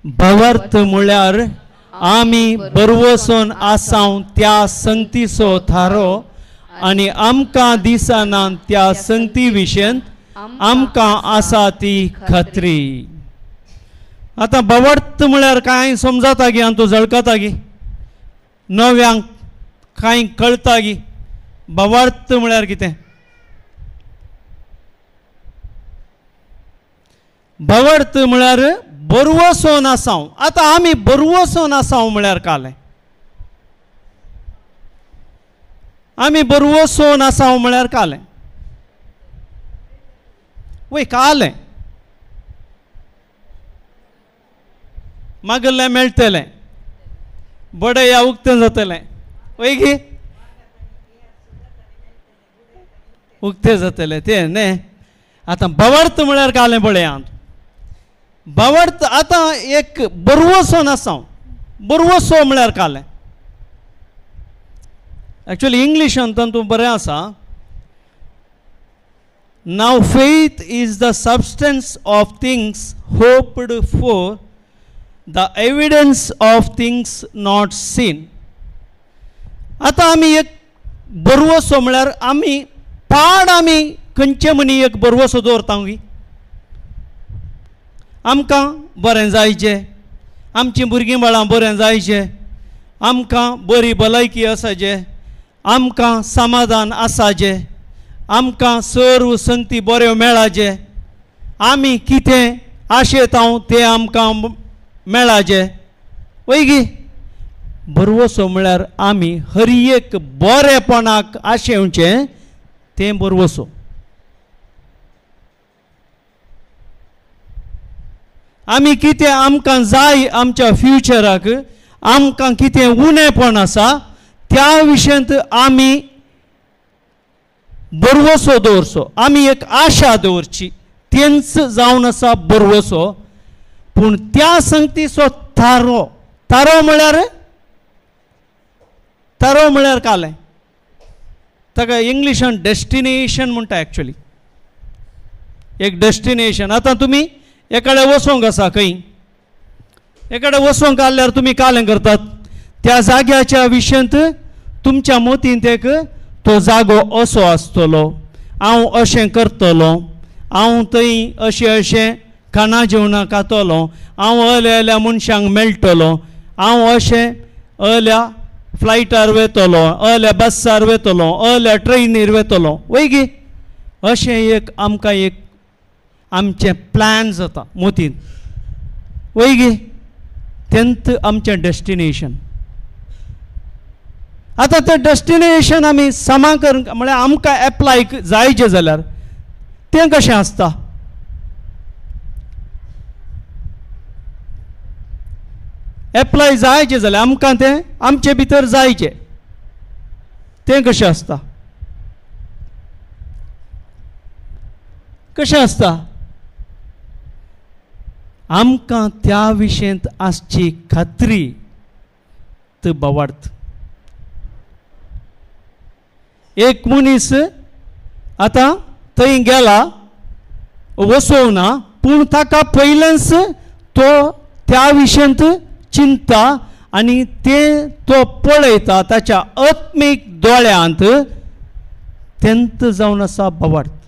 भावार्थ म्हळ्यार आमी बरवसून आसाव त्या संगतीचो थारो आनी आमकां दिसना त्या संगती विशयंत आमकां आसा ती खात्री. आतां भावार्थ म्हळ्यार कांय समजता गी आनी तूं जळकता गी, नव्यांक कांय कळता गी? भावार्थ म्हळ्यार कितें? भावार्थ म्हळ्यार बरवसून आसाव. आतां आमी बरवसून आसाव म्हळ्यार कालें? आमी बरवसून आसाव म्हळ्यार कालें? वय कालें मागलें मेळटलें, बडया उक्तें जातलें, वय गी उक्तें जातलें तें न्ही. आतां भावार्थ म्हळ्यार कालें पळया. भावार्थ आतां एक बरवसो नासाव. बरवसो म्हळ्यार कालें? एक्चुअली इंग्लिशान तातूंत बरें आसा. Now faith is the substance of things hoped for, the evidence of things not seen. आतां आमी एक बरवसो म्हळ्यार आमी पाड आमी खंयचे म्हणी एक बरवसो दवरता गी? आमकां बरें जायचें, आमचीं भुरगीं बाळां बरें जायचें, आमकां बरी भलायकी आसाचें, आमकां समाधान आसाचें, आमकां सर्व संगती बऱ्यो मेळाचें, आमी कितें आशेतांव तें आमकां मेळाचें, वय गी? बरवसो म्हळ्यार आमी हर एक बरेपणाक आशेवचें तें बरवसो. आमी कितें आमकां जाय आमच्या फ्युचराक, आमकां कितें उणेपण आसा त्या विशयांत आमी बरवसो दवरचो, आमी एक आशा दवरची, तेंच जावन आसा बरवसो. पूण त्या संगतीचो थारो, थारो म्हळ्यार, थारो म्हळ्यार कालें? ताका इंग्लिशान डेस्टिनेशन म्हणटा. एक्चुअली एक डेस्टिनेशन. आतां तुमी एकाडे वचोंक आसा, खंय एकाडे वचोंक आसल्यार तुमी कालें करतात त्या जाग्याच्या विशयांत तुमच्या मतींत एक तो जागो असो आसतलो, हांव अशें करतलो, हांव थंय अशें अशें खाणां जेवणां खातलो, हांव अल्या अल्या मनशांक मेळटलो, हांव अशें अल्या फ्लायटार वेतलो, अल्या बसार वेतलो, अल्या ट्रेनीर वेतलो, वय गी? अशें एक आमकां एक आमचें प्लॅन जाता मोतीन, वय गी? तेंत आमचें डेस्टिनेशन. आतां तें डेस्टिनेशन आमी समा करून म्हळ्यार आमकां एप्लाय जायचें जाल्यार तें कशें आसता? एप्लाय जायचें जाल्यार आमकां तें आमचे भितर जायचें तें कशें आसता? कशें आसता? आमकां त्या विशयांत आसची खात्री त भावार्थ. एक मनीस आतां थंय गेला वसोवना, पूण ताका पयलेंच तो त्या विशयांत चिंता आनी तें तो पळयता ताच्या आत्मीक दोळ्यांत, तेंत जावन आसा भावार्थ.